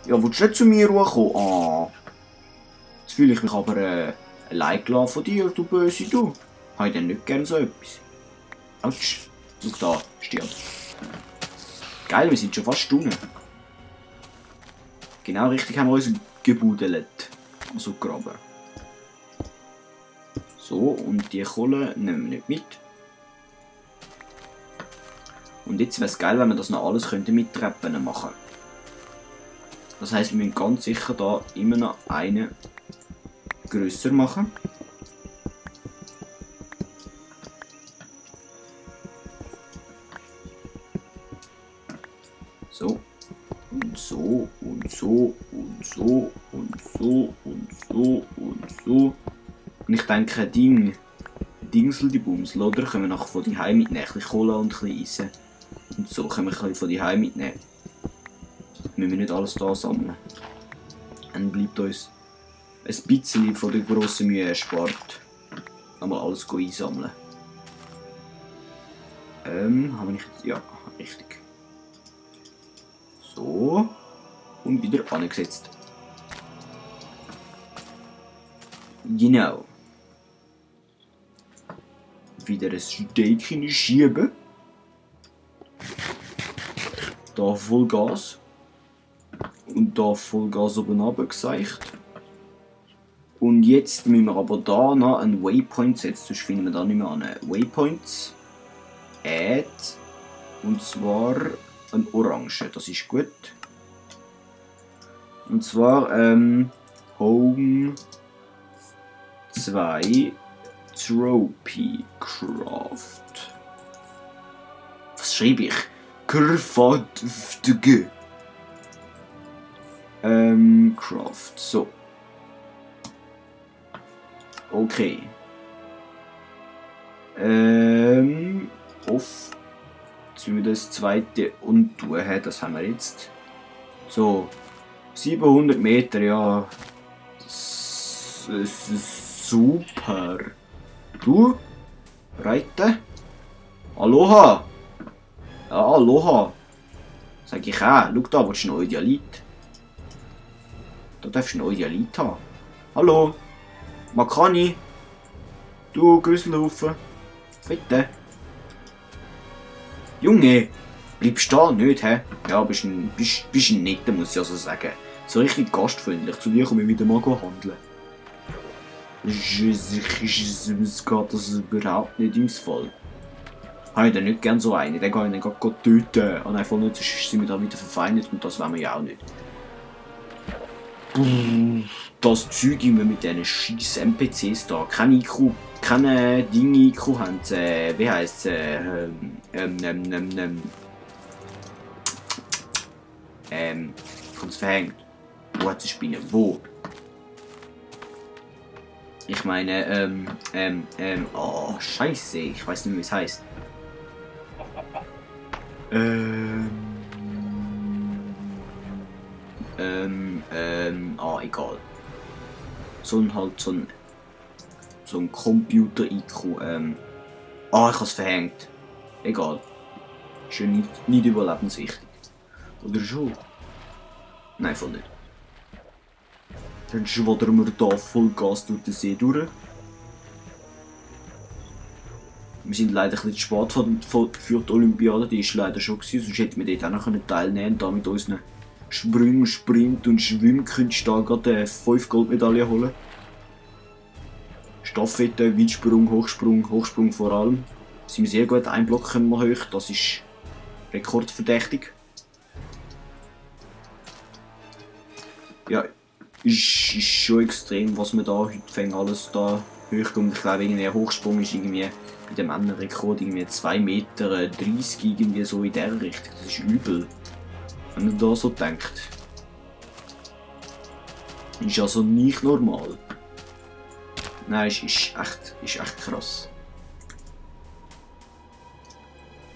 Ja, willst du nicht zu mir kommen? Ah. Jetzt fühle ich mich aber allein gelassen von dir, du Böse, du. Habe ich denn nicht gern so etwas? Autsch. Schau da, stirb. Geil, wir sind schon fast unten. Genau richtig haben wir uns gebudelt. Also graben. So, und die Kohle nehmen wir nicht mit. Und jetzt wäre es geil, wenn wir das noch alles mit Treppen machen könnten. Das heisst, wir müssen ganz sicher da immer noch eine grösser machen. So. Und so und so und so und so und so und so. Und ich denke, Dingsel die Bumsel, oder? Können wir nachher von die Heim mitnehmen. Ein bisschen Kohle und ein bisschen Eisen. Und so können wir ein bisschen von die Heim mitnehmen. Müssen wir nicht alles da sammeln. Dann bleibt uns ein bisschen von der grossen Mühe erspart. Einmal alles einsammeln. Habe ich jetzt. Ja, richtig. So. Und wieder angesetzt. Genau. Wieder ein Steak schieben. Da Vollgas. Und da Vollgas oben runter geseicht. Und jetzt müssen wir aber da noch einen Waypoint setzen, sonst finden wir da nicht mehr an. Waypoints. Add. Und zwar ein Orange, das ist gut. Und zwar Home 2 Trophy Craft. Was schreibe ich? Kraftige. Craft. So. Okay. Off. Jetzt müssen wir das zweite und tun. Das haben wir jetzt. So. 700 Meter, ja. Das ist super. Du? Reiten? Aloha! Ja, Aloha! Sag ich auch. Schau da, willst du einen Eudialit? Da darfst du einen Eudialit haben. Hallo? Makani? Du, Grüsselhaufen? Bitte? Junge! Bleibst du da nicht, hä? Ja, bist ein netter, muss ich also sagen. So richtig gastfreundlich. Zu dir komme ich wieder mal handeln. Es geht das überhaupt nicht ins Fall. Habe ich dann nicht gern so einen. Den kann ich dann gerade töten. Und einfach nicht, sonst sind wir da wieder verfeindet und das wollen wir ja auch nicht. Das Zeug immer mit diesen scheiß NPCs da. Keine IQ, keine Dinge IQ haben. Wie heisst es? Ich hab's verhängt. Wo hat sie Spinne? Wo? Ich meine, oh, scheiße, ich weiß nicht mehr, wie es heißt. Egal. So ein Computer-IQ, ich hab's verhängt. Egal. Ist ja nicht überlebenswichtig. Oder schon? Nein, voll nicht. Dann schwaddern wir da voll Gas durch den See durch. Wir sind leider ein bisschen spät für die Olympiade, die war leider schon gewesen, sonst hätten wir dort auch noch teilnehmen können, da mit unseren Sprüngen, Sprint und Schwimmkünsten da gerade 5 Goldmedaillen holen. Staffette, Weitsprung, Hochsprung vor allem. Sind wir sehr gut, ein Block können wir hoch, das ist rekordverdächtig. Ja, ist schon extrem, was man da heute alles da hochkommt. Ich glaube, irgendwie ein Hochsprung ist irgendwie bei dem anderen Rekord irgendwie 2,30 Meter irgendwie so in der Richtung. Das ist übel, wenn man da so denkt. Ist also nicht normal. Nein, ist echt krass.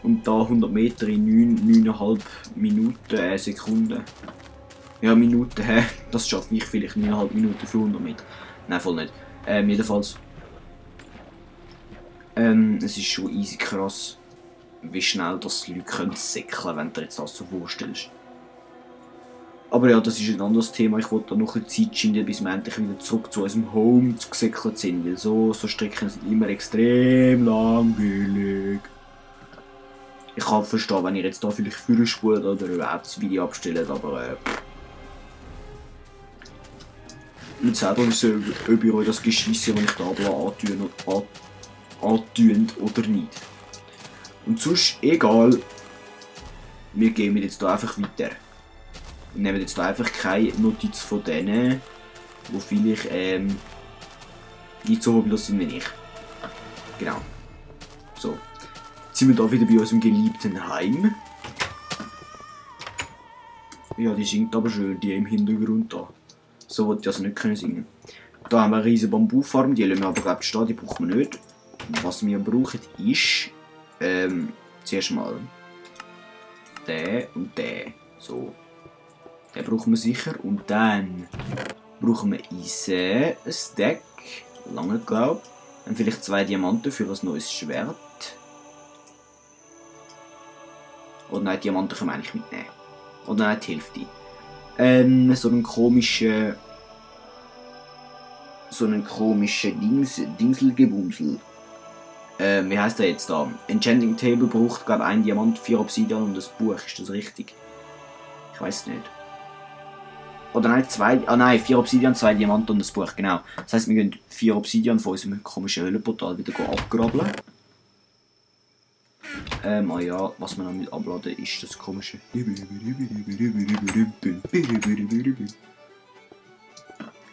Und da 100 Meter in 9,5 Minuten, Sekunden. Ja, Minuten, hä? Das schaffe ich vielleicht 9,5 Minuten für 100 Meter. Nein, voll nicht. Jedenfalls. Es ist schon easy krass, wie schnell das die Leute säckeln können, wenn du dir jetzt das so vorstellst. Aber ja, das ist ein anderes Thema. Ich wollte da noch ein bisschen Zeit schinden, bis wir endlich wieder zurück zu unserem Home gesäckelt sind. Weil so Strecken sind immer extrem langweilig. Ich kann verstehen, wenn ihr jetzt da vielleicht Führer spult oder überhaupt das Video abstellt, aber nicht selber wissen, ob ihr euch das Geschisse, das ich da antun oder nicht. Und sonst, egal, wir gehen jetzt da einfach weiter. Und nehmen jetzt da einfach keine Notiz von denen, die vielleicht nicht so hobbylos sind wie ich. Genau. So. Jetzt sind wir da wieder bei unserem geliebten Heim. Ja, die singt aber schön, die im Hintergrund da. So wollte ich also nicht können singen. Da haben wir eine riesige Bambufarm, die lassen wir aber glaube ich stehen, die brauchen wir nicht. Was wir brauchen ist zuerst mal den und den. So. Den brauchen wir sicher. Und dann brauchen wir Eisen, ein Stack, lange glaube ich. Dann vielleicht 2 Diamanten für ein neues Schwert. Oder nein, Diamanten können wir eigentlich mitnehmen. Oder nein, die Hälfte. So einen komischen Dingselgebumsel. Wie heisst der jetzt da? Enchanting Table braucht glaube ich 1 Diamant, 4 Obsidian und ein Buch. Ist das richtig? Ich weiß nicht. Oder nein, 2. Ah nein, 4 Obsidian, 2 Diamanten und ein Buch, genau. Das heisst, wir gehen 4 Obsidian von unserem komischen Höhlenportal wieder abgraben. Ah ja, was wir noch mit abladen ist das komische.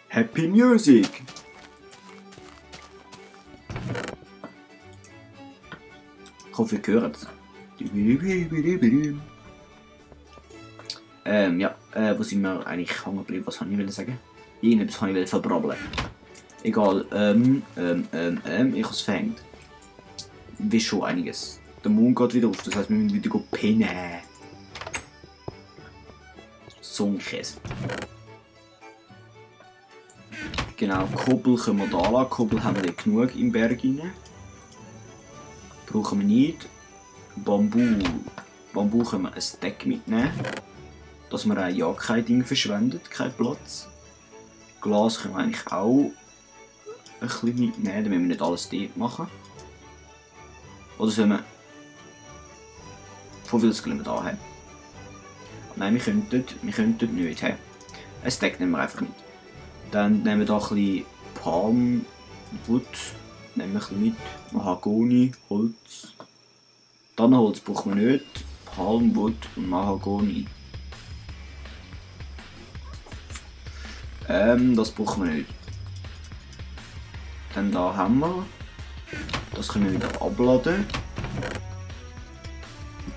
Happy Music! Ich hoffe, ihr hört es. Ja, wo sind wir eigentlich hängen geblieben? Was wollte ich sagen? Irgendetwas wollte ich verbrabbeln. Egal, ich habe es verhängt. Wie schon einiges. Der Mond geht wieder auf, das heisst, wir müssen wieder pennen. So ein Käse. Genau, Koppel können wir da lassen. Koppel haben wir genug im Berg rein. Brauchen wir nicht. Bambu können wir ein Stack mitnehmen. Dass wir ja kein Ding verschwendet, kein Platz. Glas können wir eigentlich auch ein bisschen mitnehmen, damit wir nicht alles dort machen. Oder sollen wir... Von viel können wir da haben? Nein, wir könnten nicht haben. Ein Stack nehmen wir einfach mit. Dann nehmen wir da ein bisschen Palmwood. Nehmen wir ein bisschen mit. Mahagoni, Holz. Tannenholz brauchen wir nicht. Palmwood und Mahagoni. Das brauchen wir nicht. Dann da haben wir. Das können wir wieder abladen.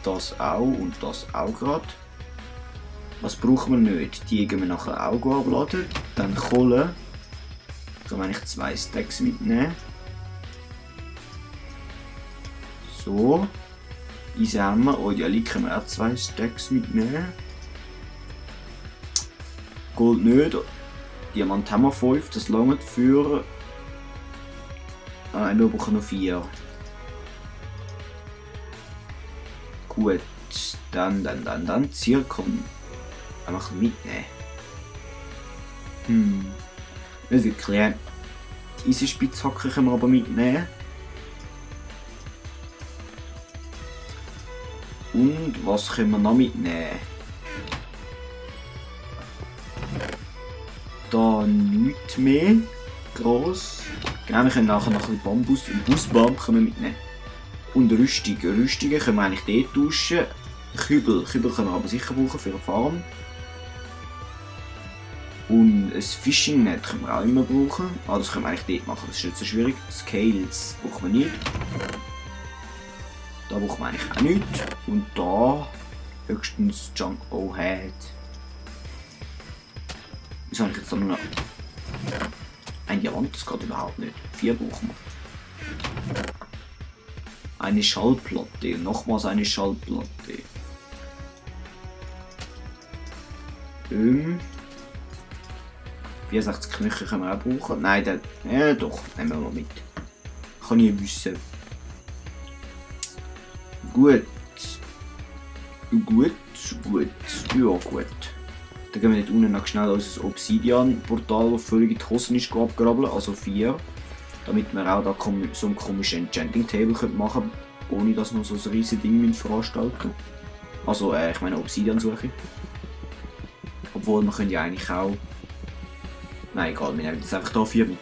Das auch und das auch gerade. Was brauchen wir nicht? Die gehen wir nachher auch abladen. Dann Kohle. Können wir eigentlich 2 Stacks mitnehmen. So. Eisen haben wir. Oh ja, können wir auch 2 Stacks mitnehmen. Gold nicht. Diamant haben wir 5. Das langt für... Ah, wir brauchen noch 4. Gut. Dann Zirkon. Einfach mitnehmen. Nicht wirklich. Die Eisenspitzhacke können wir aber mitnehmen. Und was können wir noch mitnehmen? Da nichts mehr. Gross. Genau, wir können nachher noch ein bisschen Bambus und Busbaum mitnehmen. Und Rüstungen können wir eigentlich dort tauschen. Kübel können wir aber sicher brauchen für eine Farm. Und ein Fishing Net können wir auch immer brauchen. Ah, das können wir eigentlich dort machen, das ist nicht so schwierig. Scales brauchen wir nicht. Da brauchen wir eigentlich auch nichts. Und da höchstens Junk Head. Wieso habe ich jetzt da nur noch ein Diamant? Das geht überhaupt nicht. 4 brauchen wir. Eine Schallplatte. Nochmals eine Schallplatte. 64 Knöchel können wir auch brauchen. Nein, ja doch, nehmen wir mal mit. Kann ich wissen. Gut. Ja, gut. Dann gehen wir dort unten noch schnell unser Obsidian-Portal, das völlig in die Hosen ist, abgraben, also 4. Damit wir auch da so ein komisches Enchanting-Table machen können, ohne dass wir so ein riesiges Ding veranstalten. Also, ich meine Obsidian-Suche. Obwohl, wir können ja eigentlich auch... Nein, egal, wir nehmen jetzt einfach hier 4 mit.